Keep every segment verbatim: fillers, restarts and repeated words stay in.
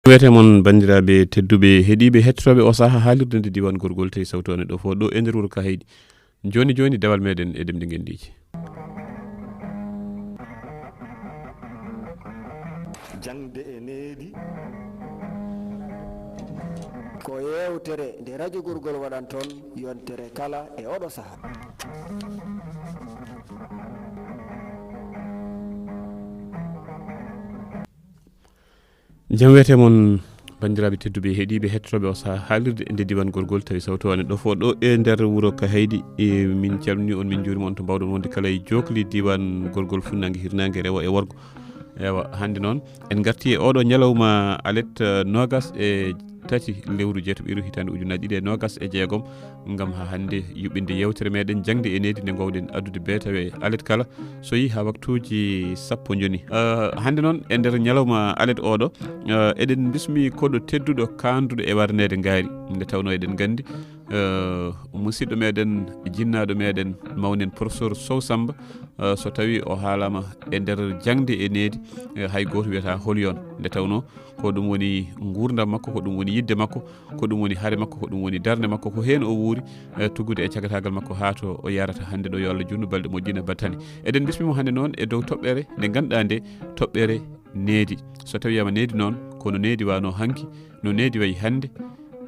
Wiyete mon, banndiraaɓe tedduɓe heɗiiɓe hettotooɓe o saha haalirde nde diiwaan gorgol, tawi sawto ne ɗo fof ɗo e nder wuro Kahayɗi. Jooni jooni, dewal meɗen e ɗemɗe ngenndiije. Jaŋde e needi. Ko yeewtere nde rajo Gorgol waɗan toon yontere kala e oɗo saha. Jam wiyete mon, banndiraaɓe tedduɓe heɗiiɓe hettotooɓe o saha haalirde nde diiwaan gorgol, tawi sawto ne ɗo fof ɗo e nder wuro Kahayɗi. E min calmini on, min njuurima on to mbawɗon wonde kala e jookli diiwaan gorgol, funnange, hirnange, rewo e worgo. Ewa, hannde noon en ngarti e oɗo ñalawma alet, eh, noogas e tati lewru jeetaɓiru hitaande ujunaaji ɗiɗi e noogas e jeegom, ngam haa hannde yuɓɓinde yeewtere meɗen jaŋde e needi nde ngoowɗen addude bee tawi alet kala so yi haa waktuuji sappo njoni. Eh, hannde noon e nder ñalawma alet oɗo, eh, eɗen bismi koɗo tedduɗo kaanduɗo e warneede ngaari, nde tawnoo eɗen nganndi, eh, musiɗɗo meɗen, jinnaaɗo meɗen, mawnen professeur Sow Samba, eh, so tawii o haalaama e nder jaŋde e needi, eh, hay gooto wiyata holi on. Nde tawnoo ko ɗum woni nguurndam makko, ko ɗum woni yiɗde makko, ko ɗum woni hare makko, ko ɗum woni darnde makko, ko heen o wuuri, eh, tuggude e cagataagal makko haa to o yarata hannde ɗo, yo Allah juutnu balɗe moƴƴina battane. Eɗen bismi mo hannde noon e dow toɓɓere nde ngannduɗaa nde, toɓɓere needi. So tawii wiyaama needi noon, kono needi wano hanki, no needi wayi hannde,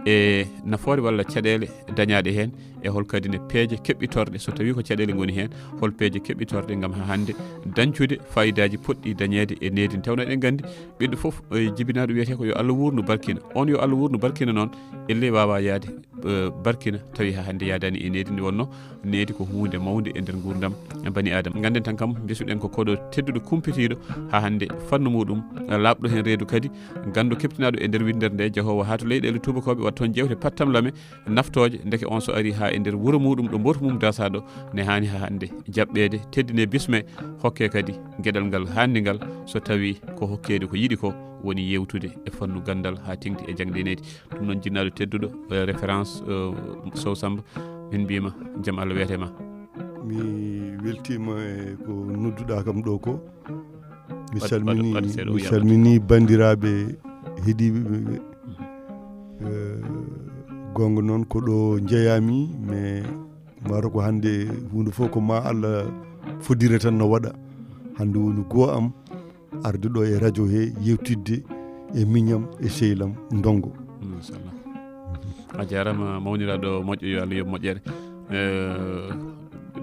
e nafoore walla caɗeele dañaaɗe heen, e hol kadi ne peeje keɓɓitorɗe, so tawii ko caɗeele ngoni heen, hol peeje keɓɓitorɗe ngam haa hannde dañcude faayidaaji potɗi dañeede e needi. Tawno eɗen nganndi ɓiɗɗo fof, eh, jibinaaɗo wiyetee ko yo Allah wuurnu barkina. On yo Allah wuurnu barkina noon, ellee waawaa yahde, eh, barkina, tawi haa hannde yahdaani e needi. Nde wonnoo needi ko huunde mawnde e nder nguurndam bani Aadama. Ngannden tan kam, mbiysuɗen ko koɗo tedduɗo kumpitiiɗo haa hannde fannu muuɗum, eh, laaɓɗo heen reedu kadi, ganndo keɓtinaaɗo e nder winndere nde, jahoowo haa to leyɗeele tuubakooɓe, waɗa toon jeewte pattamlame, naftooje, ndeke on so arii haa e nder wuro muuɗum ɗo mbootu mum dasaa ɗo, ne haani haa hannde jaɓɓeede, teddinee, bismee, hokkee kadi geɗal ngal haandi ngal, so tawii ko hokkeede ko yiɗi ko woni yeewtude e fannu ganndal haa teŋti e jaŋde e needi. Ɗum noon, jinnaaɗo tedduɗo, eh, référence, eh, Sow Samba, min mbiima jam Allah wiyete ma. Mi weltiima e ko nodduɗaa kam ɗo ko. Mi Waɗ-, waɗ-, salmini, waɗ seeɗa mi o yamata. Salmini banndiraaɓe heɗiiɓe ɓe. Eh, goonga noon, ko ɗo njeyaami, mais mbaɗa ko hannde huunde fof ko ma Allah foddire tan no waɗa. Hannde woni goo am arde ɗo e radio he, yewtidde e miñam e sehil am Ndongo. Machallah. A jaaraama, mawniraaɗo moƴƴo, yo Allah yoɓ moƴƴere. Eh,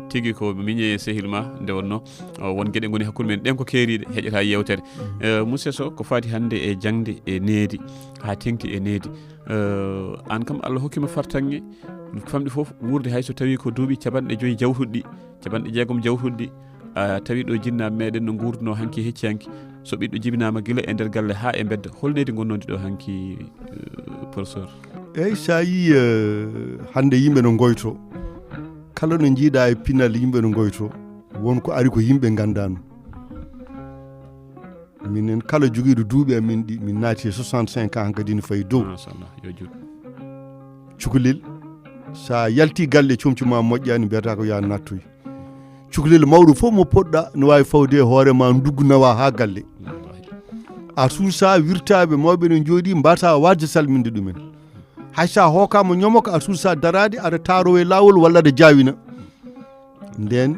tigi ko miñe e sehil ma, nde wonnoo, o, won geɗe ngoni hakkunde men, ɗen ko keeriiɗe, heƴata yeewtere. Eh, monsieur Sow, ko faati hannde e jaŋde e needi, haa teŋti e needi. Eh, aan kam, Allah hokkii ma fartaŋŋe, famɗi fof, wuurde hay so tawii ko duuɓi capanɗe joyi jawtuɗi, capanɗe jeegom jawtuɗi, a tawi ɗo jinnaaɓe meɗen no nguurduno hanki hecci hanki. So ɓiɗɗo jibinaama gila e nder galle haa e mbedda, hol needi ngonnoondi ɗo hanki, eh, professeur? Eyi, so a yii, eh, hannde yimɓe no ngoyto, kala no njiiɗa e pinal yimɓe no ngoyto, won ko ari ko yimɓe nganndaano. Minen kala jogiiɗo duuɓi amin ɗi, min naati e soixante-cinq ans, hankadi ne fayi dow. Machallah, yo juut. Cukalel, so a yalti galle, comci ma moƴƴaani, mbiyata ko ya nattoy. Cukalel mawɗo fof mo poɗɗa no waawi fawde e hoore ma, nduggu nawa haa galle. Wallahi. A suusa wirtaaɓe mawɓe ne njooɗi, mbata waasde salminde ɗumen. Hay so a hookaama ñomoko, a suusa daraade, aɗa taaro e laawol walla aɗa jaawina. Ndeen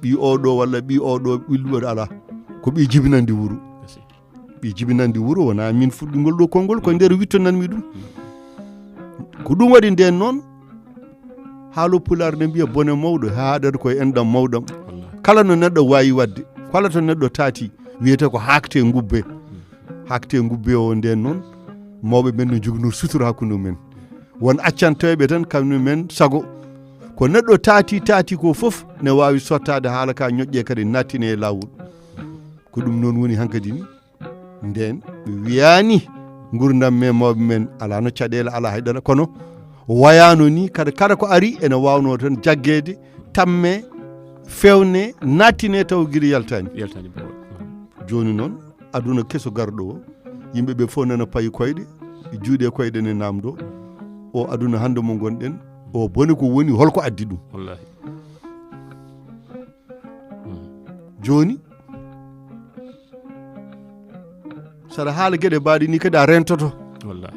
ɓii oo ɗoo walla ɓii oo ɗoo ɓilluɗo alaa. Ko ɓii jibinande wuro. Ɓii jibinande wuro wonaa min fuɗɗingol ɗoo konngol, ko nder witto nanmi ɗum. Ko ɗum waɗi ndeen noon, haalo pulaar ne mbiya bone mawɗo, haaɗata koye enɗam mawɗam. Wallahi. Kala no neɗɗo waawi waɗde, kala to neɗɗo taati, wiyetee ko haakte ngubbe. Haakte ngubbe o ndeen noon, mawɓe men no njoginoo sutura hakkunde mumen. Won accanteeɓe tan, kamɓe men sago. Ko neɗɗo taati, taati ko fof ne waawi sottaade haala ka ñoƴƴe kadi nattine e laawol. Ko ɗum noon woni hankadi ni. Ndeen ɓe wiyaani ngurdam men mawɓe men alaa no caɗeele, alaa hay dara, kono wayaano ni kadi kala ko ari ene waawnoo tan jaggeede, tamme, feewne, nattine taw gila yaltaani. Yaltaani bawol. Jooni noon, aduna keso garɗo o, yimɓe ɓe fof nana payi koyɗe, juuɗe koyɗe ne naamdo. O aduna hannde mo ngonɗen, o bone ko woni, holko addi ɗum? Wallahi. Jooni, Saɗa haala geɗe mbaɗe ni kadi a rentoto. Walla.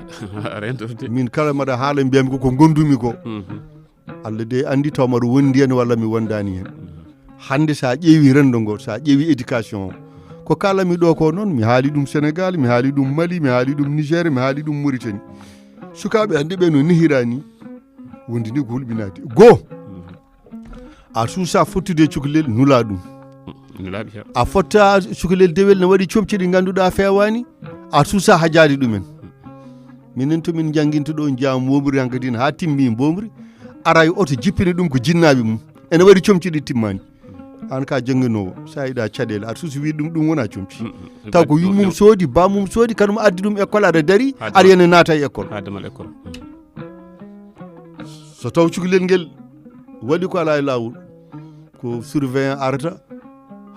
A rentoto de. Min kala mbaɗa haala mbiyami ko ko gondumi ko. Mhm. Allah de andi taw mbaɗa wondi hen walla mi wondani hen. Hande sa ƴeewi rendo ngo, sa ƴeewi éducation o, ko kalami ɗo ko noon, mi haali ɗum Sénégal, mi haali ɗum Mali, mi haali ɗum Niger, mi haali ɗum Mauritanie. Sukaɓe hande ɓe no nehirani, wondi ni ko hulɓinade. Go, a suusa fottude e cukalel, nula ɗum. Nulaɓe. A fotta cukalel dewel ne waɗi comci ɗi ganduɗa fewani, a suusa hajade ɗumen. Minen to min janginta ɗo, jaa mbomri hankadi ha timmi mbomri, ara e oto jippini ɗum ko jinnaɓe mum. Ene waɗi comci ɗi timmani. An ka janginowo, sa yiɗa caɗele, a suusi wi ɗum, ɗum wona comci. Mm, mm. Taw ko yummum soodi, bamum soodi, kanum addi ɗum école, aɗa dari, aɗa yana naata e école. Ha demal école. So taw cukalel ngel waɗi ko ala e lawol, ko surveillant arata,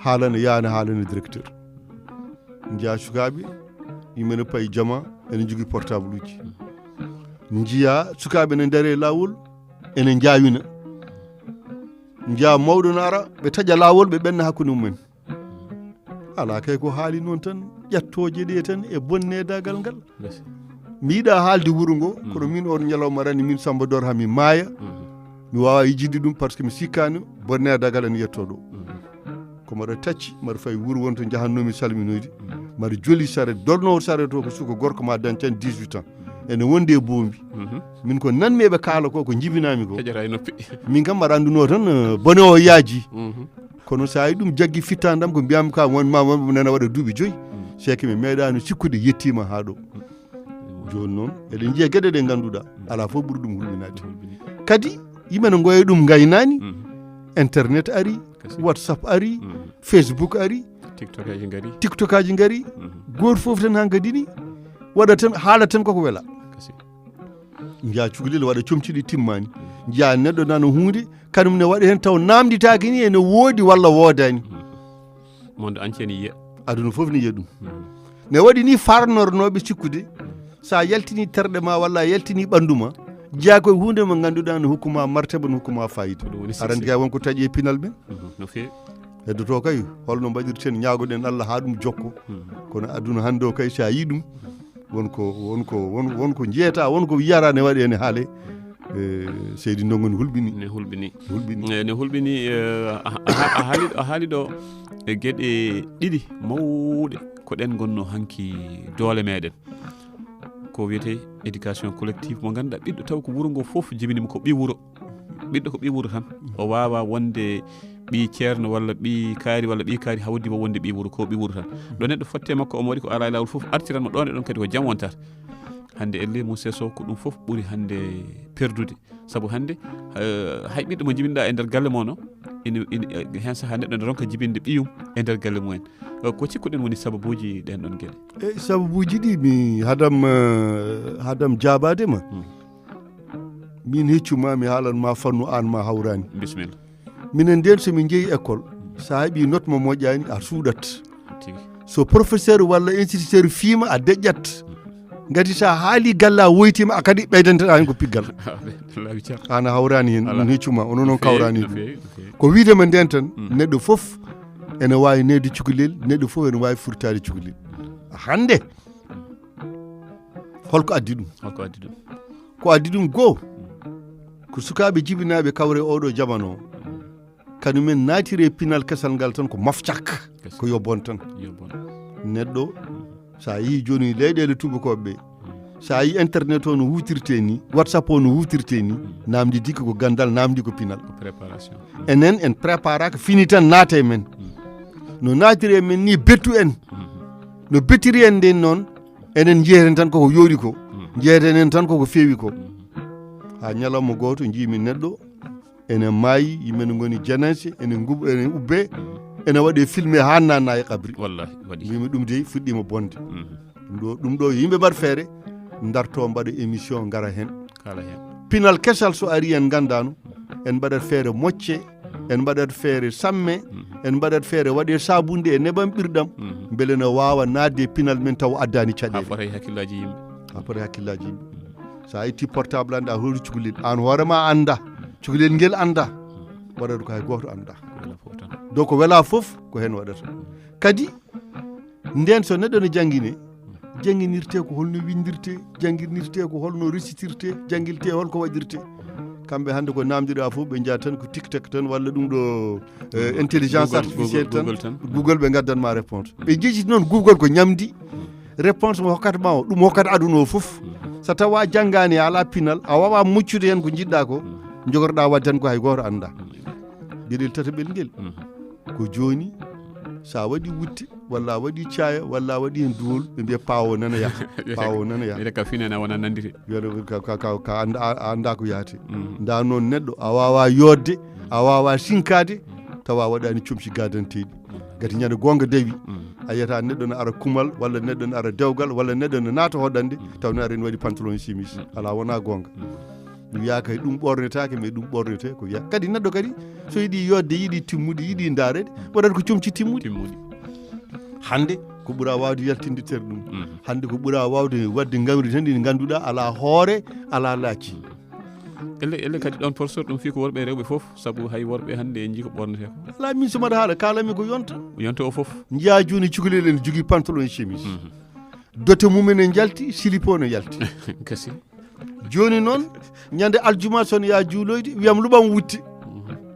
haalana, yana haalana directeur. Njiya sukaɓe, yimɓe ne payi jama, ene jogui portable uji. Njiya sukaɓe ne daari e lawol, ene jawina. Njiya mawɗo ne ara, ɓe taƴa lawol, ɓe ɓenna hakkude mumen. Ala kay ko haali noon tan, ƴettoje ɗe tan e bonnedagal ngal. Mi yiɗa haalde wuuro ngo, kono min on ñalawma rani, min Samba Dor ha mi maaya. Mi wawa yijinde ɗum par ce que mi sikkani bonnedagal ene yetto ɗo. Ko mbaɗa tacci, mbaɗa fayi wuuro wonto jahannomi salminoyde. Mbaɗa joli saret, dolnowo saret o ko suka gorko ma dañ tan dix-huit ans. Ene wondi e boombi. Min ko nanmi eɓe kaala ko, ko jibinami ko. Heƴata e noppi. Min kam mbaɗa anduno tan, eh, bone o yaaji. Kono sa yi ɗum jaggi fittandam ko mbiyam ka won ma won nana waɗa duuɓi joyi. C'est que mi meeɗano sikkude yettima ha ɗo. Joni noon, eɗen njiya geɗe ɗe ganduɗa, ala fof ɓuri ɗum hulɓinade. Kadi, yimɓe ne ngoya ɗum gaynani, internet ari, WhatsApp ari, Facebook ari, TikTok aji ngari. TikTok aji ngari. Goto fof tan hankadi ni, waɗa tan, haala tan koko wela. Njiya cukalel waɗa comci ɗi timmani. Njiya neɗɗo nana hunde, kanum ne waɗa hen taw namditaki ni ene woodi walla woodani. Monde entier ne yiya. Aduna fof ne yiya ɗum. Ne waɗi ni farnornoɓe sikkude, sa yaltini terɗe ma walla a yaltini ɓandu ma, jeeya koye hunde mo ganduɗa ne hokkuma martaba, ne hokkuma fayida. Ko ɗum woni succès. Aɗa andi kay wonko taƴi e pinal men. No fewi. Heddoto kay, holno mbaɗirten, ñaagoɗen Allah ha ɗum jokko. Kono aduna hande o kay, sa yi ɗum, wonko, wonko, won, wonko jeeta, wonko wiyata ne waɗi ene haale. Eh, seydi Ndongo ne hulɓini. Ne hulɓini. Hulɓini. Eh, ne hulɓini, eh, a, a, a haali, a haali ɗo e geɗe ɗiɗi mawɗe ko ɗen gonno hanki doole meɗen. Ko wiyete éducation collective mo ganduɗa ɓiɗɗo taw ko wuuro ngo fof jibinimo ko ɓi wuuro. Ɓiɗɗo ko ɓi wuuro tan. O wawa wonde ɓi ceerno walla ɓi kaari walla ɓi kaari hawdi mo wonde ɓi wuuro, ko ɓi wuuro tan. Ɗo neɗɗo fotte makko omo waɗi ko ala e lawol fof artiranmo ɗon e ɗon kadi ko jam wontata. Hande elle Moussa Sow ko ɗum fof ɓuri hande perdude. Sabu hande, eh, hay ɓiɗɗo mo jibinɗa e nder galle mono, ina, ina, eh, hen saaha neɗɗo ne ronka jibinde ɓiyum e nder galle mumen. Eh, ko cikkuɗen woni sababuji ɗen ɗon geɗe? E sababuji ɗi mi hadam, eh, hadam jaabade ma. Min heccuma mi haalan ma fannu an ma hawrani. Bisimilla. Minen nden so min jeeyi école, sa heɓi note mo moƴƴani, a suuɗat. Tigi. So professeur walla instituteur fiima, a deƴƴat. Ngati sa haali galle a woytima, a kadi ɓeydanteɗa hen ko piggal. Laabi cer. An a hawrani hen, ɗum heccuma, ono noon kawrani ɗum. Ko wiidema nden tan, neɗɗo fof ene wawi newde cukalel, neɗɗo fof ene wawi furtade cukalel. Hande, holko addi ɗum? Holko addi ɗum? Ko addi ɗum goo, ko sukaɓe jibinaɓe kawre oɗo jamano o. Kañumen naatiri e pinal kesal ngal tan ko mafcak, ko yo bon tan. Yo bon. Neɗɗo, sa yi joni leyɗele tubakoɓe ɓe, sa yi internet o no hutirte ni, WhatsApp o no hutirte ni, namdi dikka ko gandal, namdi ko pinal. Ko préparation. Enen en préparaka, fini tan naata e men. No naatiri e men ni bettu en. No bettiri en nden noon, enen jeyeten tan koko yooɗi ko. Jeyeten en tan koko feewi ko. Ha ñalawma gooto jiimi neɗɗo ene maayi, yimɓe ne ngoni jananse, ene ngub-, ene ubbe, ene waɗe filmé ha nanna e qabri. Wallahi, waɗi. Mbimi ɗum dey fuɗɗima bonde. Ɗum ɗo, ɗum ɗo yimɓe mbaɗa feere, darto mbaɗa émission ngara hen. Kala hen. Pinal kesal so ari en gandano, en mbaɗat feere mocce, en mbaɗat feere samme, en mbaɗat feere waɗe sabunde e nebam ɓirɗam, beele ne wawa nadde e pinal men taw addani caɗele. Ha fota e hakkillaji yimɓe. Ha fota e hakkillaji yimɓe. Sa itti portable anda holi cukalel, an hoorema anda, cukalel ngel anda, waɗata ko hay goto anda. Ko wela fof tan. Donc ko wela fof ko hen waɗata. Kadi nden so neɗɗo ne jangine, Jannginirtee ko holno winndirtee, jannginirtee ko holno resitirtee, janngiltee holko waɗirtee. Kamɓe hannde ko namdiɗaa fof, ɓe njaha tan ko TikTok tan walla ɗum ɗo, eh, intelligence artificielle tan. Google ɓe ngaddan ma réponse. Ɓe jejiti noon Google ko ñamdi. Réponse mo hokkata ma o, ɗum hokkata aduna o fof. So tawa a janngaani, a alaa pinal, a waawaa muccude heen ko njiɗɗaa ko, jogorɗaa waɗde tan ko hay gooto anndaa. Geɗel tataɓel ngel, ko jooni, so a waɗi wutte, walla a waɗi caaya, walla a waɗi heen duwol, ɓe mbiya paawo nana yaa. Paawo nana yaa. Ɓeyde ka finana wona nanndiri. Wiyata ka, ka, ka, ka annda, a, a annda ko yaate. Nda noon neɗɗo, a waawaa yooɗde, a waawaa sinkaade, tawa a waɗaani comci gadanteeɗi. Ngati ñande goonga dawi, a yiyata neɗɗo ne ara kumal, walla neɗɗo ne ara dewgal, walla neɗɗo ne naata hoɗande, taw ne ara ene waɗi pantalon e chemise. Alaa, wonaa goonga. Mi wiya kay ɗum ɓornetaake, mais ɗum ɓornete ko wiya. Kadi neɗɗo kadi, so yiɗi yooɗde, yiɗi timmude, yiɗi ndaareede, waɗata ko comci timmuɗi. Timmuɗi. Hannde ko ɓura waawde yaltinde ter ɗum. Hannde ko ɓura waawde waɗde ngawri tan ndi ngannduɗaa alaa hoore, alaa laaci. Elle, elle kadi ɗon, professeur, ɗum fii ko worɓe e rewɓe fof, sabu hay worɓe hannde en njii ko ɓornetee ko. Alaa, min so mbaɗa haala, kaalami ko yonta. Yonta o fof. Njiyaa jooni cukalel ene jogii pantalon e chemise. Dote mum ene njalti, silipo ne yalti. Kasi. Jooni noon, ñande aljuma so ne yaa juuloyde, wiyam luɓam wutte.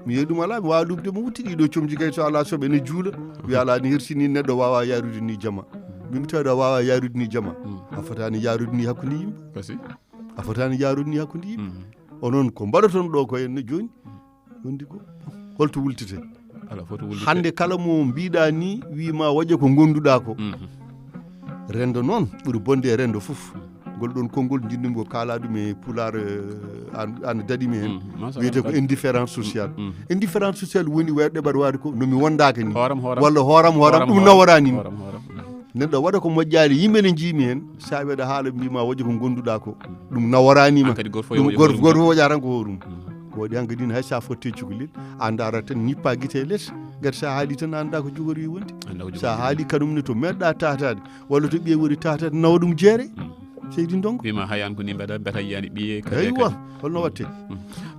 Mi wiya ɗum alaa, mi waawa luɓde mo wutte, ɗiɗo comci kay so alaa soɓe ne juula. Wiya alaa, ne hersini neɗɗo waawa yaarude ni jama. Min mi tawi ɗo waawa yaarude ni jama. A fotaani yaarude ni hakkunde yimɓe. Kasi. A fotaani yaarude ni hakkunde yimɓe. Onon ko mbaɗoton ɗo ko en ne jooni. Wondi ko holto wultete? Ala, foto wultete. Hannde kala mo mbiɗa ni, wi ma waɗe ko gonduɗa ko. Rendo noon ɓuri bonde e rendo fof. Ngol ɗon konngol jiɗmi ko kaala ɗum e pulaar, eh, an, an daɗi mi heen. Wiyete ko indifférence sociale. Indifférence sociale woni wayde ɓaɗa waade ko no mi wondaaka ni. Hooram, hooram. Walla hooram, hooram, ɗum nawarani mi. Hooram, hooram. Neɗɗo waɗa ko moƴƴaani, yimɓe ne njii mi heen, so a waɗa haala mbi ma waɗi ko gonduɗa ko, ɗum nawarani ma. An kadi gooto fof ɗum waɗi gooto, hoore mum. Gooto fof waɗa tan ko hoore mum. Ko waɗi hankadi ne hay so a fotti cukalel, a ndaara tan ñippa gite e les, ngati so a haali tan a annda ko jogori wonde. Annda ko jogori wonde. So a haali kanum ne to meɗɗa tataade, walla to ɓiye woni tataade, nawa ɗum jeere. Seydi Ndongo. Wima hay an ko ni mbaɗa, mbiyata yiyani ɓiye kadi e kadi. Eywa, holno watte?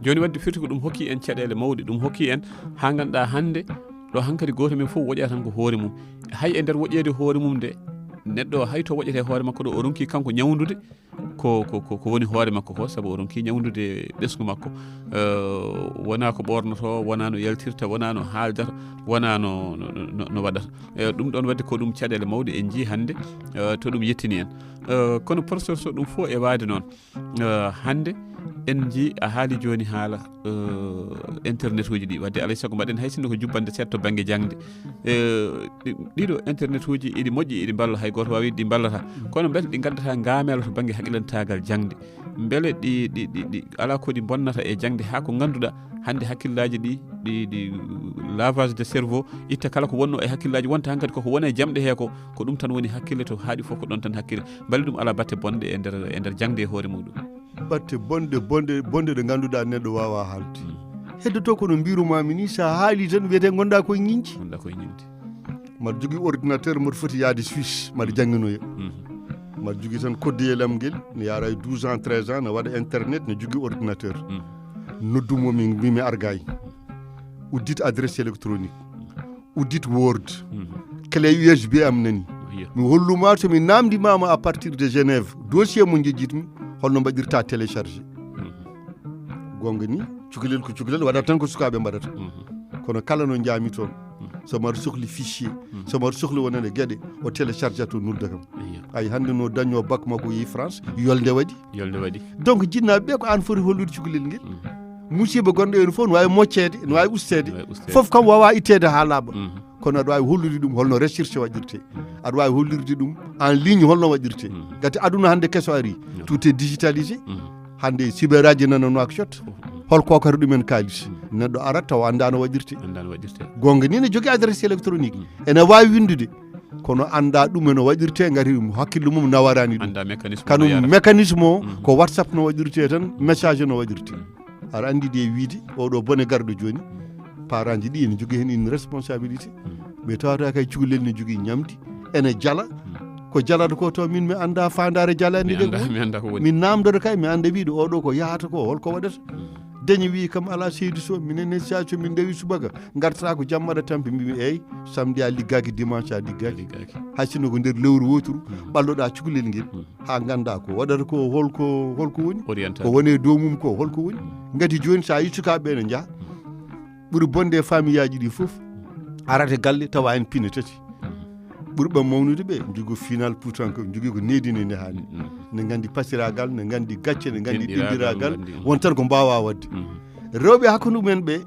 Jooni wadde firti ko ɗum hokki en caɗeele mawɗe, ɗum hokki en haa ngannduɗaa hannde ɗo hankadi gooto men fof woƴata tan ko hoore mum. Hay e nder woƴeede hoore mum nde, neɗɗo o hay to woƴete hoore makko ɗo, o ronki kanko ñawndude ko, ko, ko, ko woni hoore makko ko, sabu o ronki ñawndude ɓesngu makko. Eh, wonaa ko ɓoornotoo, wonaa no yaltirta, wonaa no haaldata, wonaa no, no, no, no waɗata. Eh, ɗum ɗoon waɗde ko ɗum caɗeele mawɗe en njii hannde, eh, to ɗum yettini en. Eh, kono professeur, so ɗum fof e waade noon, eh, hannde en njii a haali jooni haala, eh, internet uji ɗi. Wadde alay sago mbaɗen hay sinno ko jubbande seeɗa to bannge jaŋde. Eh, ɗi-, ɗiɗo internet uji iɗi moƴƴi, iɗi mballa, hay gooto waawi ɗi mballata. Kono mbele ɗi ngaddata ngaamela to bannge haqilantaagal jaŋde? Mbele ɗi, ɗi, ɗi, ɗi alaa ko ɗi bonnata e jaŋde haa ko ngannduɗaa hannde hakkillaaji ɗi, ɗi, ɗi lavage de cerveau, itta kala ko wonnoo e hakkillaaji, wonta hankadi koko wona e jamɗe hee ko, ko ɗum tan woni hakkille, to haaɗi fof ko ɗon tan hakkille. Mbele ɗum alaa batte bonɗe e nder, e nder jaŋde e hoore muɗum? Batte bonɗe, bonɗe, bonɗe ɗe ngannduɗaa neɗɗo waawaa haalde. Heddoto ko no mbirumaami ni, so a haali tan wiyete ngonɗaa koye ñiñde. Ngonɗaa koye ñiñde. Mbaɗa jogii ordinateur, mbaɗa foti yahde Suisse, mbaɗa jannginoya. Mbaɗa jogii tan koddoyel am ngel, mi yaara e douze ans, treize ans, ne waɗa internet, ne jogii ordinateur. Noddu mo, mi, mi, mi argaay. Uddit adresse électronique. Uddit Word. Clé U S B am nani. Iyo. Mi holluma to mi namndimama à partir de Genève, dossier mo jejjitmi, holno mbaɗirta téléchargé. Gonga ni, cukalel ko cukalel, waɗata tan ko sukaaɓe mbaɗata. Kono kala no njaami toon, so mbaɗa sohli fichier, so mbaɗa sohli wonande geɗe, o télécharge to nodda kam. Iyo. Ay hannde no daño bac makko yehi France, yolnde waɗi. Yolnde waɗi. Donc, jinnaaɓe ɓe ko aan foti hollude cukalel ngel. Musiba gonɗo heen fof no waawi mocceede, no waawi usteede. No waawi usteede. Fof kam waawaa itteede haa laaɓa. Kono aɗa waawi hollude ɗum holno recherche waɗirte. Aɗa waawi hollirde ɗum en ligne holno waɗirte. Ngati aduna hannde keso ari. Tout est digitalisé. Hannde cyber aji nana Nouakchott. Hol kookata ɗumen kaalis? Neɗɗo arat tawa anndaa no waɗirte. Anndaa no waɗirte. Gonga ni ne jogii adresse électronique. Ene waawi winndude. Kono anndaa ɗum no waɗirte, ngati hakkille mum nawaraani ɗum. Anndaa mécanisme no yaara. Kanum mécanisme o, ko WhatsApp no waɗirte tan, message no waɗirte. Aɗa anndi de wiide, oɗo bone garɗo jooni, parent ji ɗi ene jogii heen une responsabilité. Ɓe tawata kay cukalel ne jogii ñamdi, ene jala. Ko jalata ko taw min mi anndaa faandaare jalaande nde ko woni. Mi anndaa ko woni. Min naamndata kay, mi annda wiide oɗo ko yahata ko, holko waɗata. Dañi wi kam, ala Seydi Sow, minen ne, sa so min ndewi subaka, ngartata ko jamma ɗa tampi. Mbimi, eyyi, samedi a liggaaki, dimanche a liggaaki. Liggaaki. Hay sinno ko nder lewru woturu, ɓalloɗa cukalel ngel, ha ganda ko waɗata ko, holko, holko woni. Orientation. Ko woni e dow mum ko, holko woni. Ngati joni sa yi sukaɓe ɓe no jaaha, ɓuri bonde e famille aji ɗi fof, arata galle tawa en pine tati. Ɓurɓe mawnude ɓe, jogo final putanke, jogi ko needi ne nde hani. Ne gandi pasiragal, ne gandi gacce, ne gandi dinɗiragal, dinɗiragal, gandi. Won tan ko mbawa wadde. Rewɓe hakkunde mumen ɓe,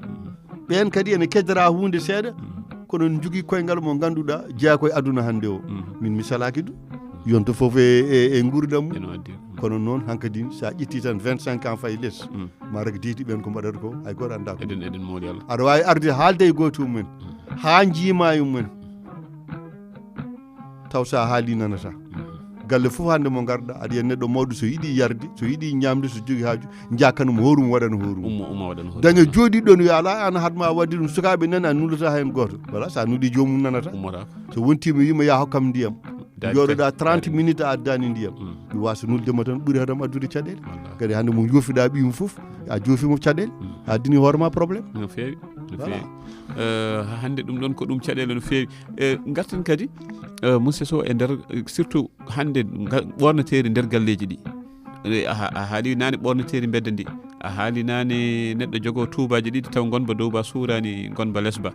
ɓen kadi ene keddora hunde seeɗa, kono ne jogi koyngal mo ganduɗa jeeya koye aduna hande o. Min mi salaki du, yonto fof e, e, e nguurdam mum. Ene waddi. Kono noon hankadi sa ƴetti tan vingt-cinq ans fay les, ma rek deyti ɓen ko mbaɗata ko, hay goto anda ko. Eɗen, eɗen mooli Allah. Aɗa wawi arde haalde e goto mumen, ha jiima e mumen. Taw sa haali nanata. Galle fof hande mo garɗa, aɗa yiya neɗɗo mawɗo so yiɗi yarde, so yiɗi ñamde, so jogi haaju, jaa kanum hoore mum waɗana hoore mum. Ummo, ummo waɗana hoore mum. Daña jooɗi ɗon wiya ala, an haɗma wadde ɗum, sukaɓe nani, a nulata hen goto. Voilà, sa nuli joomum nanata. Ummotako. So wonti mi wima ya hokkam ndiyam. Daɗi jooɗoɗa kadi, trente daɗi minutes a addani ndiyam. Mi wasa nulde mo tan ɓuuri haɗam addude caɗele. Wallaahi. Kadi hande mum yofiɗa ɓiyum fof, a joofimo caɗele, a addini hoore ma problème. No feewi, no feewi. Eh, hannde ɗum ɗon ko ɗum caɗeele no feewi. Eh, ngarten kadi, eh, Moussa Sow, e nder, eh, surtout hannde nga-, ɓorneteeri nder galleeji ɗi. Eh, a ha-, a haali naane ɓorneteeri mbedda ndi. A haali naane neɗɗo jogo tuubaaji ɗiɗi taw ngon ba dow ba suuraani ngon ba les ba.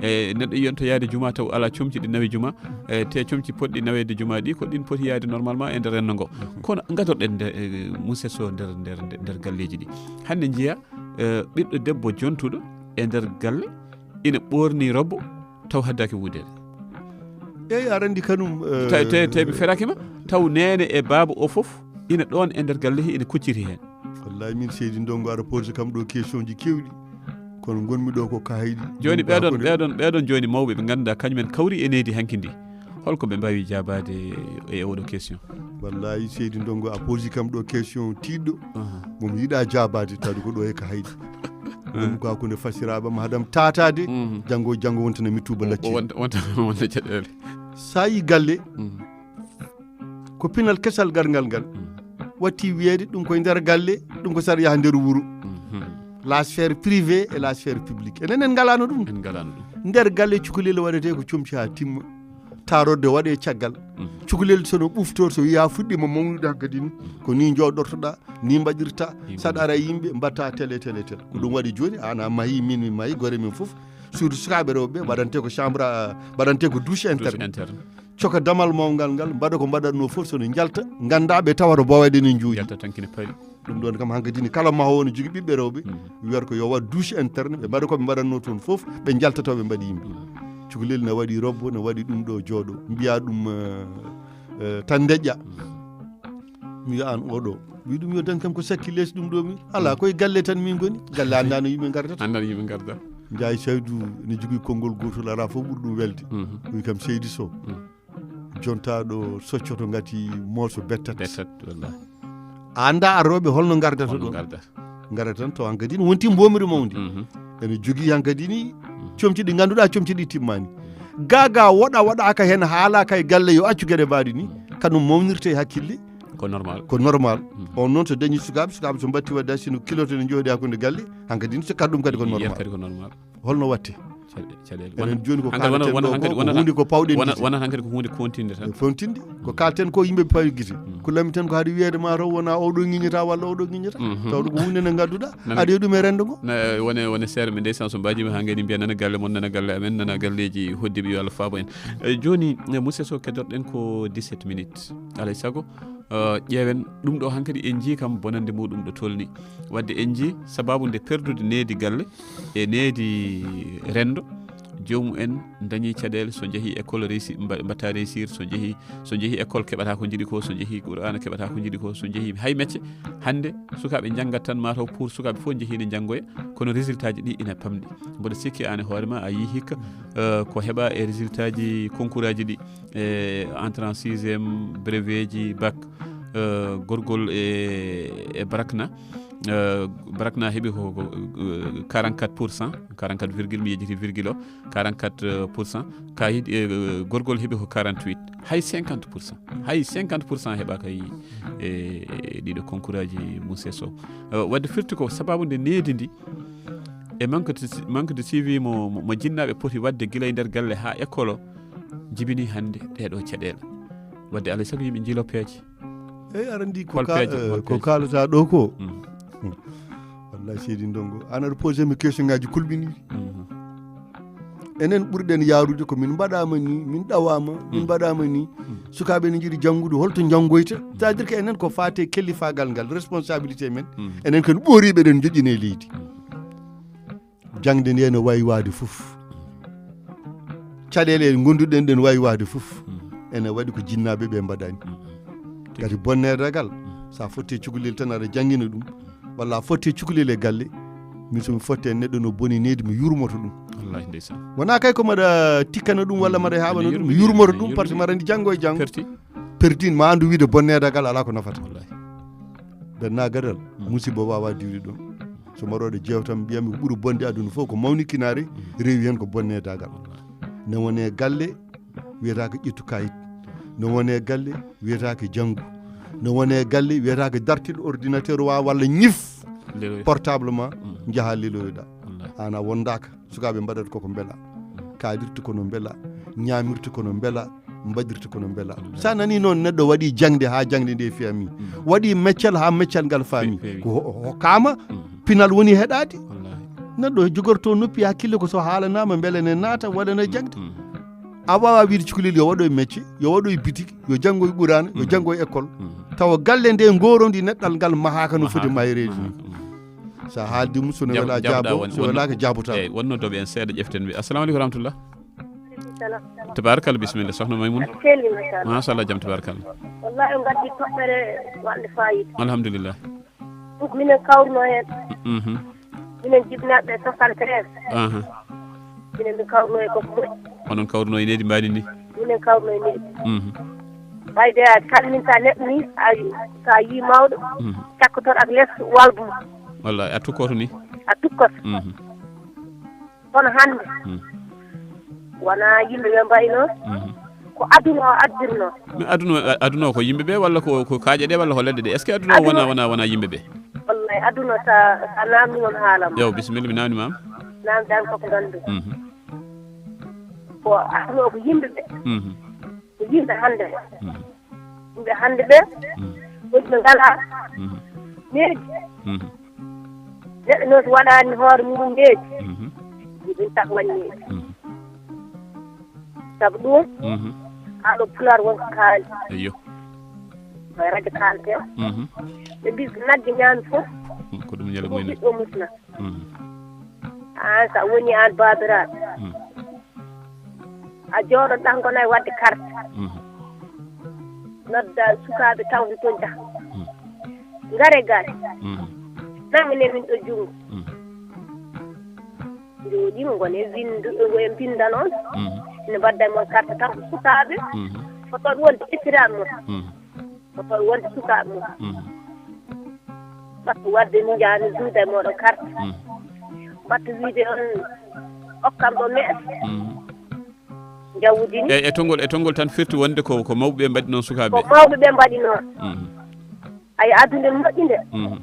E neɗɗo yiyonto yaade juma taw alaa comci ɗi nawi juma. E te comci potɗi naweede juma ɗi ko ɗin poti yaade normalement e nder renndo ngo. Kono ngadorɗen nde, eh, Moussa Sow nder, nder, nder, nder galleeji ɗi. Hannde njiya, eh, ɓiɗɗo debbo jontuɗo e nder galle ina ɓorni robbo taw haddaaki wuudeede. Eyi, aɗa anndi kanum, eh, tawi, tawi, tawi mi feraaki ma, taw neene e baaba o fof ina ɗoon e nder galle he ina kucciti heen. Wallahi min seydi Ndongo aɗa posi kam ɗo question ji kewɗi. Kono ngonmi ɗo ko kahayɗi. Jooni ɓeɗon, ɓeɗon, ɓeɗon jooni mawɓe ɓe ngannduɗaa kañum en kawri e nehdi hanki ndi. Holko ɓe mbawi jaabaade e oɗo question? Wallahi seydi Ndongo a posi kam ɗo question tiiɗɗo. Aha. Mo mi yiɗa jaabaade tawde ko ɗo e kahayɗi. Ɗum ko hakkunde fasiraaɓe am haɗam taataade. Mhm. Janngo, janngo wontana mi tuuba lacci. Wonta, wonta, wonta caɗeele. Sa yi galle, mhm, ko pinal kesal garngal ngal. Mhm. Watti wiyeede ɗum koye nder galle, ɗum ko sar yaha nder wuro. Mhm. La sphère privée et la sphère publique. Enen en ngalano ɗum. En ngalano ɗum. Nder galle cukalel waɗete ko comci ha timma. Taarorde waɗe caggal. Mhm. Cukalel so no ɓuftor, so wiya fuɗɗima mawnude hankadi ni, ko ni jooɗortoɗa, ni mbaɗirta, ni saɗa ara yimɓe mbatta télé, télé, télé. Ko ɗum waɗi joni, an a mahi, min mi mahi, gore min fof. Surtout sukaaɓe rewɓe, waɗante ko chambre, ah, waɗante ko douche interne. Douche interne. Coka damal mawngal ngal, mbaɗa ko mbaɗatno fof, so no njalta, ganda ɓe tawata boweɗe ne njuuƴi. Njalta tan kine paari. Ɗum ɗon kam hankadi ni kala mahowo ne jogi ɓiɓɓe rewɓe, wiyata ko yo waɗ douche interne, ɓe mbaɗa ko ɓe mbaɗatno toon fof, ɓe njalta taw ɓe mbaɗi yimɓe. Cukalel ne waɗi robbo, ne waɗi ɗum ɗo jooɗo, mbiya ɗum, eh, eh, tan ndeƴƴa. Mi wiya an oɗo, wi ɗum yo dañ kam ko sakki lees ɗum ɗo mi. Ala, koye galle tan min goni, galle annda no yimɓe ngardata. Annda no yimɓe ngardata. Njaay Saydu ne jogii konngol gootol, alaa fof ɓuri ɗum welde. Mhm. Wi kam Seydi Sow. Mhm. Jontaaɗo soccoto ngati mooso bettat. Bettat, wallahi. A annda arooɓe holno ngardata ɗo. Holno ngardata. Ngara tan to hankadi ne wonti mbomri mawndi. Mhm. Ene jogii hankadi ni comci ɗi ngannduɗaa comci ɗi timmaani. Gaga woɗa waɗaaka heen haalaaka e galle yo accu geɗe mbaɗi ni. Kanum mawnirte e hakkille. Ko normal. Ko normal. Mhm. On noon so dañi sukaaɓe, sukaaɓe so mbatti wadde sino kiloto ne jooɗi hakkunde galle, hankadi ne so kadi ɗum kadi ko normal. Kadi ko normal. Holno watte? Caɗe-, caɗeele. Enen jooni ko hankadi wona, kalten wona ɗo hankadi ko wona, huunde ko pawɗen wona, gite. Wona hankadi ko huunde fontinde tan. E fontinde. Ko kalten ko yimɓe pawi gite. Mm. Ko lamiten ko haɗa wiyeede ma taw wona oɗo ŋiñata walla oɗo ŋiñata. Mhm. Tawde ko huunde nde ngannduɗaa, nana, aɗa e ɗum e renndo ngo. Na, wone, wone seeɗa ɓe ndeysaan so mbaajima haa ngeni mbiya nana galle mon, nana galle amen, nana galleeji hoddiiɓe yo Allah faabo en. Eh, jooni, eh, Moussa Sow keddorɗen ko dix-sept minutes. Alay sago, eh, ƴeewen ɗum ɗo hankadi en njii kam bonannde muɗum ɗo tolni. Wadde en njii sababu nde perdude nehdi galle e nehdi renndo, joomum en dañi caɗeele, so njehii école réussi-, mba-, mbaɗta réussir, so njehii, so njehii école keɓata ko njiɗi ko, so njehii Qur'aana keɓata ko njiɗi ko, so njehii hay mecce. Hannde sukaaɓe njanngat tan mataw pour sukaaɓe fof njehii ne njanngoya, kono résultat ji ɗi ina pamɗi. Mboɗo sikki aan e hoore ma a yii hikka, eh, ko heɓa e résultat ji concours aji ɗi, e entrée en sixième, brevet ji, bac, eh, gorgol e, e barakna. Eh, Brakna heɓi ko, ko, eh, quarante-quatre pour cent, quarante-quatre virgule, mi yejjiti virgule o, quarante-quatre pour cent. Ka yiɗi, eh, Gorgol heɓi ko quarante-huit, hay cinquante pour cent, hay cinquante pour cent heɓaka e, e ɗiɗo concours aji Mousse Sow. Eh, wadde firti ko sababu nde needi ndi e manque de, manque de suivi mo, mo, mo jinnaɓe poti wadde gila e nder galle ha école o, jibini hande ɗeɗo caɗele. Wadde alay saago yimɓe jiilo peeje. Eyyi, aɗa andi ko Hol ka-, peeje, eh, hol ko peeje? Kaalata ɗo ko. Mm. Mm. Wallahi, seydi Ndongo, an aɗa posé mi question ngaji kulɓiniɗi. Mhm. Enen ɓurɗen yarude ko min mbaɗama ni, min ɗawama, min Mm. mbaɗama ni. Mm. Sukaɓe ne jiiɗi janngude, holto janngoyta? C'est-à-dire que enen ko fate kellifagal ngal, responsabilité men. Mm. Enen ken ɓooriɓe, ɗen joƴƴine e leydi. Mm. Jangde nde ne wawi waade fof. Caɗele ɗe gonduɗen ɗen wawi waade fof. Mm. Ene waɗi ko jinnaɓe ɓe mbaɗani. Mm. Kadi bonnedagal, Mm. sa fotte cukalel tan aɗa jangina ɗum, walla a fotte cukalel e galle, min somi fotte e neɗɗo no boni needi, mi yurmoto ɗum. Wallahi, ndeysaan. Wona kay ko mbaɗa tikkana ɗum walla mbaɗa haɓana Ene ɗum, mi yurmini, yurmoto ene ɗum, par ce que yurmini. Mbaɗa andi janngo e janngo. Perti. Perdin ma andu wiide bonnedagal ala ko nafata. Wallahi. Benna gadal, Mm. musiba wawa diwde ɗon. So mbaɗoɗo jeewtam, mbiyami ko ɓuri bonde aduna fof ko mawnikinaare, Mm. rewi hen ko bonnedagal. Wallahi. Ne wone galle, wiyata ko ƴettu kayit. Ne wone galle, wiyata ko janngu. Ne wone galle, wiyata ko dartiɗo ordinateur wa walla ñif Leloy. Portable ma, Mm. njaha leloyoɗa. Wallahi. An a wondaka, sukaɓe mbaɗata koko beela. Mm. Kaalirta kono beela, ñamirta kono beela, mbaɗirta kono beela. Wallahi. Sa nani noon neɗɗo waɗi jangde ha jangde nde fiyami. Mm. Waɗi meccal ha meccal ngal fami. Fe-, fewi. Ko ho-, hokkama, Mm. pinal woni heɗade. Wallahi. Neɗɗo jogorto noppi hakkille ko so haalanama beele ne naata waɗana jangde. Mm. A wawa wiide cukalel yo waɗo e mecce, yo waɗo e bitiki, yo janngo e qurana, yo Mm. janngo e école. Mm. Tawa galle nde ngorodi neɗɗal ngal mahaka no foti Mahaka. Mahireji ni. Mahaka. Mm. Sa haaldi mum, so no Jab-, wela jaɓoɗa jaabo, won-, so wonno, welaka jaabota. Eyyi, wonno dooɓe en seeɗa ƴeften ɓe. Assalamu aleykum wa rahmatullah. Salam. Tabarakalla, bisimilla, sohna Maymouna. Selli, machallah. Machallah, jam tabarakalla. Wallahi, on gaddi toɓɓere wonde fayida. Alhamdulillah. Donc, minen kawruno hen. Mhm. Minen jibinaɓe soixante-treize. Aha. Minen min kawruno e koko moƴƴi. Onon kawruno e needi mbaɗi ni? Minen kawruno e needi. Mhm. Ɓayde a salminta neɗɗo ni, a, sa yi mawɗo, Mhm. cakkotor ak les walbu mo. Wallahi, a tukkoto ni? A tukkoto. Mhm. Kono hannde, Hmm. wonaa yimɓe ɓe mbayno, Hmm. ko aduna o addirno. Mais aduna, aduna o ko yimɓe ɓe walla ko, ko kaaƴe ɗe walla ko leɗɗe ɗe? Est-ce que aduna o Aduna wona, wona, wona yimɓe ɓe? Wallay, aduna sa, sa naamni on haalam. Yo, bisimilla, mi naamni ma. Naamdan koko nganndu. Mhm. Ko aduna o ko yimɓe ɓe. Mhm. Ko yimɓe hannde. Mhm. Yimɓe hannde ɓe, Mhm. woni ɓe ngalaa Mhm. neeji. Mhm. Neɗɗo noon so waɗaani hoore mum neeji, Mhm. ɗum tak waɗ neeji. Mhm. Sabu ɗum, Mhm. haalo pulaar won ko kaali. Eyyo. Koye radio kaalten. Mhm. Ɓe mbi so nagge ñaami fof, Mhm. Ko ɗum ñande ko mumen. Ɓiɗɗo musna. Mhm. Aan, so a woni aan baabiraaɗo, Mhm. a jooɗoɗaa ngona e waɗde carte. Mhm. Nodda sukaaɓe tawde toon, njaha. Mhm. Ngare gaasi. Mhm. Nangane min ɗo junngo. Mhm. Njooɗii, ngone winndu-, en mbinndano on. Mhm. Ne mbaɗda e mon carte tan ko sukaaɓe. Mhm. Fotooɓe wonde ƴettiraani mon. Mhm. Ko toon wonde sukaaɓe mum. Mhm. Mbaɗta waɗde ni njaani juuda e mooɗon carte. Mhm. Mbaɗta wiide on okkam ɗo mees. Mhm. Jawdi ni. E, e tonngol, e tonngol tan firti wonde ko, ko mawɓe ɓe mbaɗi noon sukaaɓe. Ko mawɓe ɓe mbaɗi noon. Mhm. Ay, aduna ne moƴƴi nde. Mhm.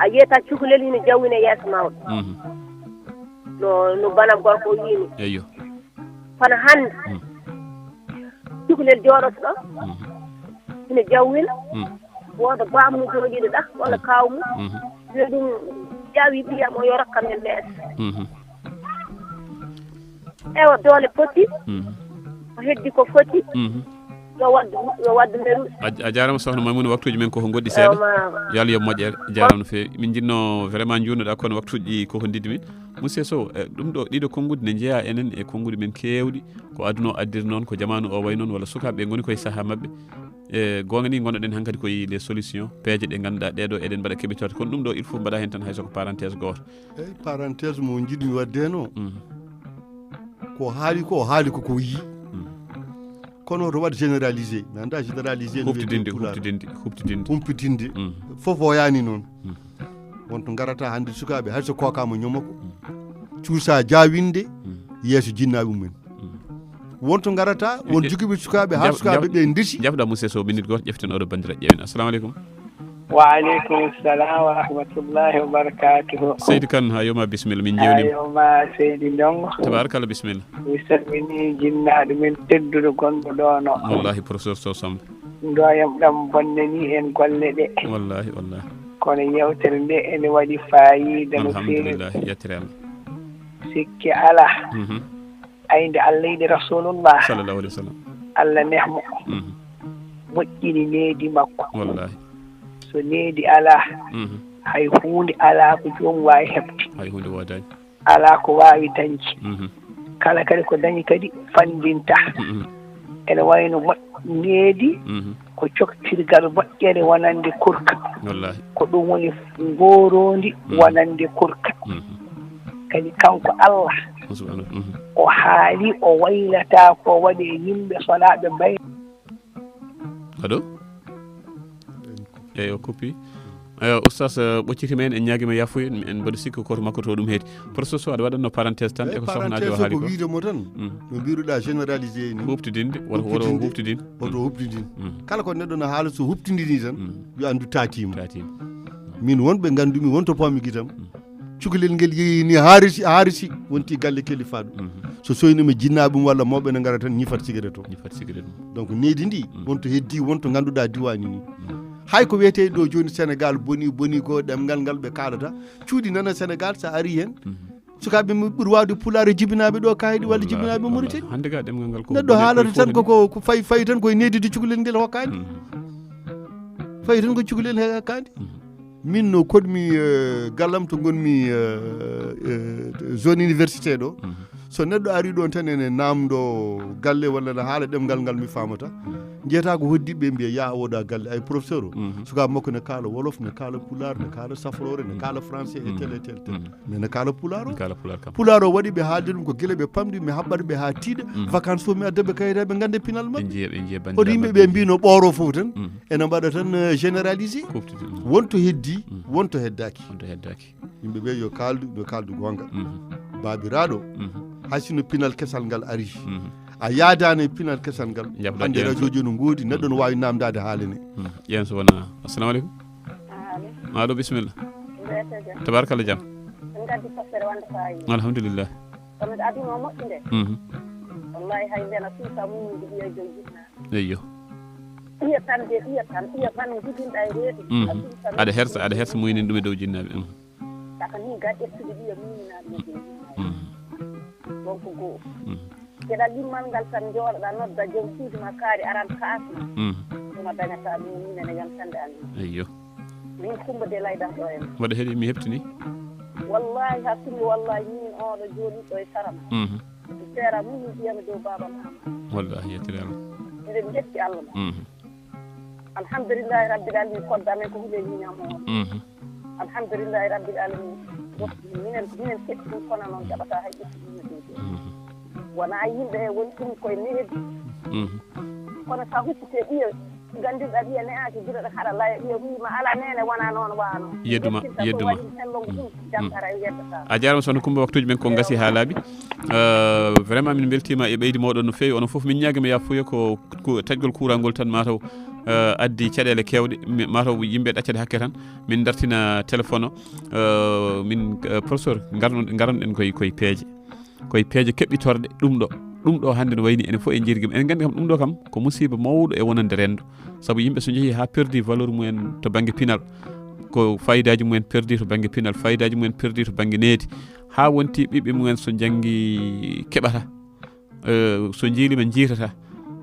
A yiyata cukalel ina jawwina yeeso mawɗo. Mhm. No, no banam gorko o wiini. Eyyo. Kono hannde, Hmm. cukalel jooɗoto ɗo, Hmm. ina jawwina, Hmm. wooda baamu jooɗiiɗo ɗa, walla Hmm. kaaw mum, Hmm. wiya ɗum, ƴaawi ɓiyam o, yo rokkam e meeɗa. Hmm. Ewa, doole poti, Hmm. ko heddi ko foti, Hmm. yo waɗdu, yo waɗdu meru. A, a jaaraama, sohna Maymuna, waktuuji men ko ko ngoɗɗi seeɗa. Ewa, ma. Yo Allah yoɓ moƴƴere, jaaraama no feewi. Min njiɗno vraiment njuutnoɗaa, kono waktuuji ɗi ko ko ndiddi min. Monsieur Sow, eh, ɗum ɗo, ɗiɗo konnguɗi ne njeyaa enen e konnguɗi men keewɗi. Ko aduna o addiri noon, ko jamaanu o wayi noon, walla sukaaɓe ɓe ngoni koye sahaa maɓɓe. E goonga ni, ngonnoɗen hankadi koye les solutions, peeje ɗe ngannduɗaa ɗee ɗo eɗen mbaɗa keɓitoode. Kono ɗum ɗo, il faut mbaɗa heen tan hay so ko parenthèse gooto. Eyi, parenthèse mo njiɗmi waɗde heen o, Mhm. ko haali ko, o haali ko, ko yii. Mhm. Kono to waɗ généralisé, mi annda généralisé no wiyetee huftidinde Pulaar. Huftidinde huftidinde humpitinde. Mm. Fof o yaani noon. Mm. Won to ngarata hannde sukaaɓe hay so kookaama ñomoko, cuusa jaawinde yeeso jinnaaɓe mumen. Won to ngarata won jogiiɓe sukaaɓe haa sukaaɓe ɓe ndesi. Jafɗa musse so minute gooto ƴeften oɗo banndiraaɗo ƴeewen. Assalamu aleykum. Wa aleykum salam wa rahmatullahi wa barakatuhu. Seydi Kan, ha yoma, bisimilla, min jewni. Ayoma, Seydi Ndongo. Tabarakalla, bisimilla. Mi salmini jinnaaɗo men tedduɗo gonɗo ɗo no. Wallahi, professeur Sow Samb. Ndoyam ɗam bonnani en golle ɗe. Wallahi, wallahi. Kono yewtere nde ene waɗi faayiida no feewi. Alhamdulillah, yettere Allah. Sikke ala. Mhm. Ay nde Allah yiɗi Rasulullah. Sallallahu alaihi wasallam. Allah nehmo. Mhm. Moƴƴini needi makko. Wallahi. So needi ala, mhm, hay huunde ala ko joom waawi heɓde. Hay huunde woodaani. Ala ko waawi dañde. Mhm. Kala kadi ko dañi kadi fanndinta. Mhm. Ene wayno moƴ-, needi, mhm, ko coktirgal moƴƴere wonande kurka. Wallahi. Ko ɗum woni ngooroondi, mhm, wonande kurka. Mhm. Kadi kanko Allah, subhanahu, mhm, o haali o waylata ko waɗi e yimɓe sonaaɓe mbay. Allo? Eyi, o kuppi. Eyi, Oustaz, eh, ɓoccitima en, en ñaagima yafuya, en mbaɗa sikki ko to makko to ɗum heedi. Professeur Sow, aɗa waɗanno parenthèse tan, eyi, e ko sohnajo o parenthèse haali ko ko. Wiide mo tan, mm, no mbiruɗa généralisé ni. Huftidinde, woto, woto huftidinde. Huftidin. Woto huftidin. Mm. Kala ko neɗɗo no haala so huftidini tan, mm, yo anndu tatima. Tatima. Min wonɓe ngandumi, won to pawmi gitam. Mm. Cukalel ngel yeeyi ni haa resi, haa resi, wonti galle kalifaɗo. Mhm. So soynima jinnaaɓe mum walla mawɓe ne ngara tan ñifat sigaret o. Ñifat sigaret mum. Donc needi ndi, mhm, won to heddi, won to ngannduɗaa diwaani ni. Mhm. Hay ko wiyetee ɗo jooni Sénégal boni, boni ko ɗemngal ngal ɓe kaalata. Cuuɗi nana Sénégal, so a ari heen, mhm, sukaaɓe mum ɓuri waawde pulaar e jibinaaɓe ɗo kaydi walla, wallahi, jibinaaɓe, wallahi, Mauritanie. Hannde ga ɗemngal ngal ko neɗɗo boni haalata fof tan ni. Koko, ko fayi, fayi tan koye needi ndi cukalel ngel hokkaani. Mhm. Fayi tan ko cukalel he hokkaani. Mhm. Min no koɗmi, eh, gallam to ngonmi, eh, eh, zone université ɗo. Mhm. So neɗɗo ari ɗon tan ene namdo galle walla ne haala ɗemngal ngal mi faamata. Mhm. Njeyata ko hoddiɓe mbiya, "Ya, a woda galle." Ay, professeur o. Mhm. Sukaaɓe makko ne kaala wolof, ne kaala pulaar, ne kaala safrore, ne, mhm, kaala français, e, mhm, tel, e tel, tel. Mhm. Mais ne kaala pulaar o. Ne kaala pulaar kam. Pulaar o waɗi ɓe haalde ɗum ko gila ɓe pamɗi, mi haɓɓat ɓe haa tiiɗa. Mhm. Vacances fof mi adda ɓe kayitaji, ɓe ngannda pinal maɓɓe. Ɓe njiya, ɓe njiya. Hoto yimɓe ɓe mbino ɓooro fof tan. Mhm. Ene mbaɗa tan, eh, généralisé. Kuftude, mhm. Won to heddi, mhm, won to heddaaki. Won to heddaaki. Yimɓe ɓe yo kaaldu, yo kaaldu goonga. Mhm. Baabiraaɗo, mhm, hay sino pinal kesal ngal ari. Mhm. A yaadaani e pinal kesal ngal. Jaɓɗo hannde ƴeewen radio so- ji no ngoodi, neɗɗo no waawi naamndaade haala ne. Mhm. Ƴeewen so wonaa. Assalamu aleykum. Allo. Allo, bisimilla. Mbete jam. Tabarakalla jam. En ngaddi toɓɓere wonde faayi. Alhamdulillah. Kono aduna o moƴƴi nde. Mhm. Wallahi hay mbena suusa mum nde ɓiya joom jinna. Eyyo. Ɓiya tan de, ɓiya tan, ɓiya tan jibinɗa e reedu. Mhm. A suusa aɗa hersa, aɗa hersa muynin ɗum e dow jinnaaɓe. Mhm. Saka min ga ƴettude ɓiya muyninaaɗo e dow jinnaaɓe. Mhm. Donc ko goo. Mhm. Geɗal yimmal ngal tan jooɗoɗa nodda joom suudu ma kaari aran kaasma. Mhm. Ɗuma dañata ɗum minen e yontande amin. Eyyo. Min Kumba de laydan ɗo en. Mbaɗa heɗi mi heɓtini. Wallahi hakkimi wallahi min oɗo jooɗiɗo e sarama. Mhm. Mi seera mum min ɓiyami dow baaba mama. Wallahi yettirama. Miɗen jetti Allah ma. Mhm. Alhamdulillahi rabbil alamin kodda men ko huɗe ñiñamo. Mhm. Alhamdulillahi rabbil alamin. Minen, minen keɗɗi ɗum kono noon jaɓata hay ƴettude ɗum e dow. Mhm. Wona yimɓe he woni ɗum koye needi. Mhm. Kono sa huccite ɓiya, ganndirɗa ɓiya ne'aaki gila ɗo haɗa laya ɓiya wiima ala nene wona noon wano. Yedduma, yedduma. Waɗi hello ngu ɗum, mhm, jantara e yeddata. A jaarama sohna Kumba, waktuuji men ko ngasi haa laaɓi. Euh, vraiment min mbeltiima e ɓeydi mooɗon no feewi. Onon fof min ñaagima yafuya ko, ko taƴgol courant ngol tan mataw, euh, addi caɗeele keewɗe. Mi-, mataw yimɓe ɗaccata hakke tan. Min dartina téléphone o. Euh, min, euh, professeur, ngarno-, ngaranɗen koye, koye peeje. Koye peeje keɓɓitorɗe ɗum ɗo. Ɗum ɗo hannde no wayni enen fof en jirgima. En nganndi kam ɗum ɗo kam ko musiba mawɗo e wonande renndo. Sabu yimɓe so njehii haa perdi valeur mumen to bannge pinal, ko fayidaaji mumen perdi to bannge pinal, fayidaaji mumen perdi to bannge needi. Haa wonti ɓiɓɓe mumen so njanngi keɓata. Eh, so njiilima njiitata.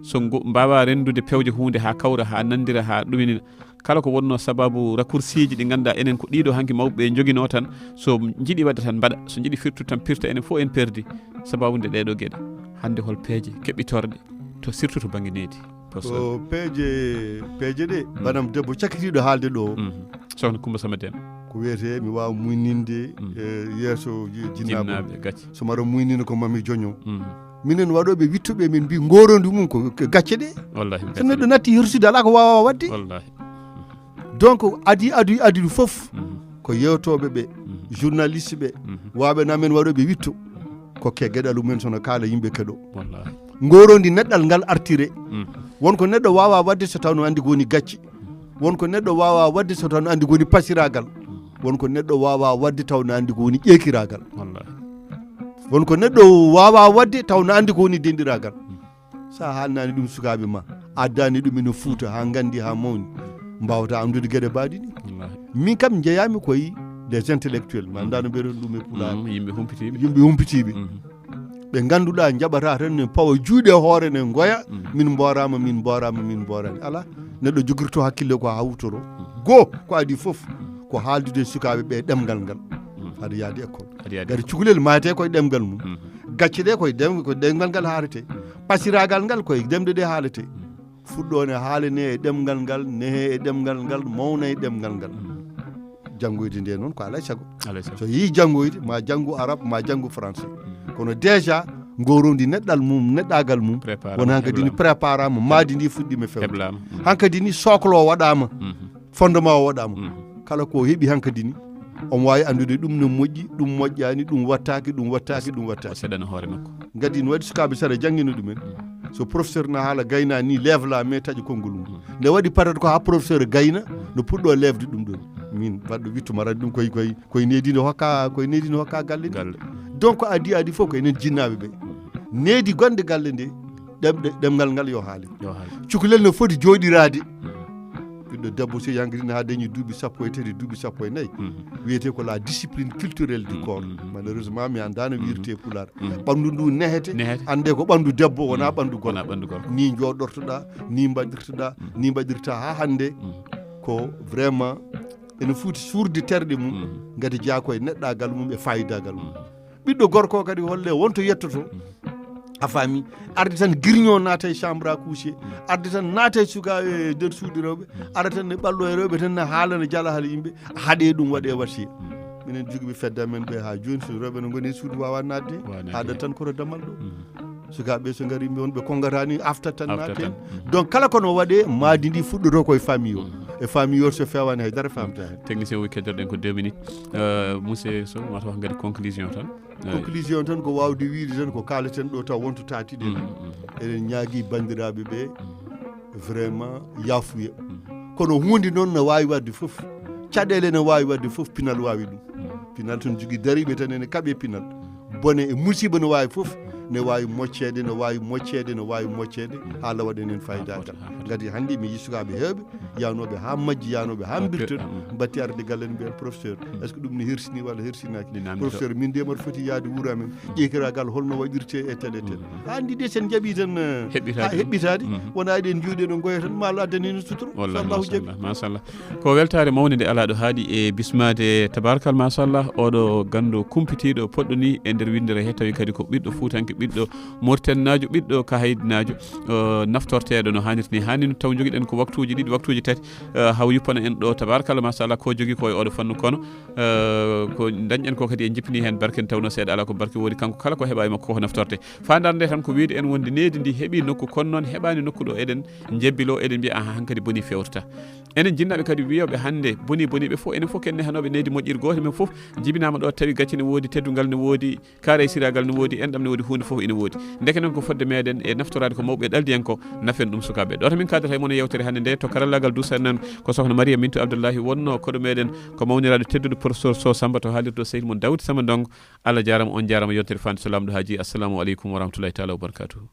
So ngo-, mbaawa renndude pewje huunde haa kawra, haa nanndira, haa ɗuminina. Kala ko wonnoo sababu raccourciiji ɗi ngannduɗaa enen ko ɗiɗo hanki mawɓe ɓe njoginoo tan, so njiɗi waɗde tan mbaɗa, so njiɗi firtude tan pirta, enen fof en perdi sababu nde ɗeɗo geɗe. Hannde hol peeje keɓɓitorɗe to, surtout to bannge needi? Professeur. Ko peeje, peeje ɗe, mm, banam debbo cakkitiiɗo haalde ɗo. Mhm. Sohna Kumba Sama Dem. Ko wiyetee mi waawa muyninde, mm, e yeeso ji-, jinnaaɓe. Jinnaaɓe, gacce. So mbaɗa muynina ko mami joño. Mhm. Minen waɗooɓe wittuɓe, min mbi ngorondi mum ko, ko gacce ɗe. Wallahi. So neɗɗo natti hirsude, alaa ko waawaa waɗde. Wallahi. Donc, adi, adi, adi ɗum fof, ko yewtooɓe ɓe, journaliste ɓe, waawɓe na men waɗooɓe witto, ko ke geɗal mumen, sono kaala yimɓe keɗo. Wallahi. Ngorondi neɗɗal ngal artire. Won ko neɗɗo waawaa waɗde so taw no anndi ko woni gacce. Won ko neɗɗo waawaa waɗde so taw no anndi ko woni pasiraagal. Won ko neɗɗo waawaa waɗde taw no anndi ko woni ƴeekiraagal. Wallahi. Won ko neɗɗo waawaa waɗde taw no anndi ko woni denɗiraagal. So a haalnaani ɗum sukaaɓe ma, a addaani ɗum ene Fuuta haa nganndi haa mawni, mbaawata anndude geɗe baaɗi ɗi. Wallahi. Min kam njeyaami koye des intellectuels, ma ndaano mbiyaton ɗum e Pulaar. Mm, yimɓe humpitiiɓe. Yimɓe humpitiiɓe. Ɓe ngannduɗaa njaɓata tan ne pawa juuɗe e hoore ne ngoya, min mbooraama, min mbooraama, min mbooraani. Alaa, neɗɗo jogirto hakkille ko hawtoro. Goo, ko adii fof, ko haaldude e sukaaɓe ɓe ɗemngal ngal. Haɗa yaade école. Haɗa yaade école. Ngati cukalel maayete koye ɗemngal mum. Gacce ɗe koye dem-, ko ɗemngal ngal haalete. Pasiraagal ngal koye ɗemɗe ɗe haalete. Fuɗɗo ne haalane e ɗemngal ngal, nehe e ɗemngal ngal, mawna e ɗemngal ngal. Janngoyde nde noon ko alaa e sago. Alaa e sago. So yehi janngoyde, ma janngu arabe, ma janngu français. Kono déjà, ngorondi neɗɗal mum, neɗɗaagal mum, préparama, won hankadi ni heblama. Préparama, maadi ndi fuɗɗiima fewde. Heblama. Hankadi ni socle o waɗaama, fondement o waɗaama. Kala ko heɓi hankadi ni, omo waawi anndude ɗum no moƴƴi, ɗum moƴƴaani, ɗum wattaaki, ɗum wattaaki, ɗum wattaaki. O seɗana hoore makko. Ngati no waɗi sukaaɓe, saɗa janngina ɗumen. So professeur na haala gayna ni, leefla mais taƴa konngol mum. Nde waɗi peut-être ko haa professeur gayna, no puɗɗo leefde ɗum ɗon. Min baɗɗo wittu mara ɗum koye, koye, koye needi no hokka, koye needi no hokka galle nde. Galle. Donc adi, adi fof ko enen jinnaaɓe ɓe. Needi gonɗe galle nde, ɗemɗe, ɗemngal ngal yo haale. Yo haale. Cukalel no foti jooɗiraade. Ɓiɗɗo debbo so yankirini haa dañi duuɓi sappo e tati, duuɓi sappo e nayi, wiyete ko la discipline culturelle du corps. Malheureusement, mi anndaano wiyete e Pulaar. Ɓanndu ndu nehete, nehete. Annde ko ɓanndu debbo, wonaa ɓanndu gorko. Wonaa ɓanndu gorko. Ni jooɗortoɗaa, ni mbaɗirtoɗaa, ni mbaɗirta haa hannde. Ko vraiment ene foti suurde terɗe mum, ngati jeyaa ko e neɗɗaagal mum e faayidaagal mum. Ɓiɗɗo gorko kadi holle wonto yettoto. A faami? Arde tan girño naata e chambre à coucher, arde tan naata e suka e nder suudu rewɓe, arde tan ne ɓallo e rewɓe tan ne haalana jala haala yimɓe, haɗe ɗum waɗe wasiya. Minen jogiiɓe fedde amen ɓe haa jooni, so rewɓe no ngoni e suudu waawa naatde, waawa naatde. Haaɗa tan ko to damal ɗo. Sukaaɓe so ngari mbi on ɓe konngata ni afta tan. Afta naate tan. Donc kala kono waɗe maadi ndi fuɗɗoto koye famille o. E famille o so fewaani haydara famta hen. Technicien o wi keddoɗen ko deux minutes. Euh, monsieur Sow, mataw ngadi conclusion tan. Euh, conclusion tan ko wawde wiide tan ko kaleten ɗo taw wonto taatiɗen. Eɗen ñaagi banndiraaɓe ɓe vraiment yaafuya. Kono huunde noon no waawi waɗde fof. Caɗeele no waawi waɗde fof, pinal waawi ɗum. Pinal tun jogii dariiɓe tan ene kaɓe pinal. Bone e musiba no waawi fof, ne waawi mocceede, no waawi mocceede, no waawi mocceede, haa lawaɗen en fayda. Ngati hannde mi yii sukaaɓe heewɓe yahnooɓe haa majji, yahnooɓe haa mbirta, mbatti arde galle en mbiya professeur, est-ce que ɗum ne hersini walla hersinaaki? Professeur, min de mbaɗa foti yahde wuro amen, ƴeekiragal holno waɗirte e tel e tel. Haa anndi de sen njaɓi tan, eh, heɓɓitaade. Haa heɓɓitaade, wona eɗen njuuɗe ɗo ngoya tan, ma Allah addani en suturo. Wallahi, so Allahu jaɓi. Machallah, machallah. Ko weltaare mawnde nde alaa ɗo haaɗi e bismaade, tabarakal, machallah, oɗo ganndo kumpitiiɗo, poɗɗo ni e nder winndere he, tawi kadi ko ɓiɗɗo fuutanke, ɓiɗɗo murtennaajo, ɓiɗɗo kahaydinaajo, eh, naftorteeɗo no haanirta ni. Haa ni taw njogiɗen ko waktuuji ɗiɗi, waktuuji tati, eh, haw yuppana en ɗo, tabarakal, machallah, ko jogii ko e oɗo fannu kono, eh, ko dañɗen ko kadi en jippini heen barke, nde tawnoo seeɗa alaa ko barke woodi, kanko kala ko heɓa e makko ko naftorte. Faandaare nde tan ko wiyde en wonde needi ndi heɓii nokku, kono noon heɓaani nokku ɗo eɗen njebbilo, eɗen mbiya, aha, hankadi bonii fewtata. Enen jinnaaɓe kadi wiyooɓe hannde bonii, bonii ɓe fof, enen fof ken nehanooɓe needi moƴƴiri gooto, men fof jibinaama ɗo, tawi gacce ne woodi, teddungal ne woodi, kaaraysiraagal ne woodi, enɗam ne woodi, huunde fof ene woodi. Ndeke noon ko fodde meɗen e naftoraade ko mawɓe ɗaldi en ko, nafen ɗum sukaaɓe. Ɗo to min kaadata e mon e yewtere hannde nde, to karallaagal duusaani noon ko sokhna Maria Mintu Abdullahi wonnoo, koɗo meɗen ko mawniraaɗo tedduɗo professeur Sow Samba, to haalirde o sehil mon Daawuda Samba Ndongo. Allah jaaraama, on jaaraama, yontere faande so Laamɗo haajii. Assalamu aleykum wa rahmatullahi taala wa barakatuhu.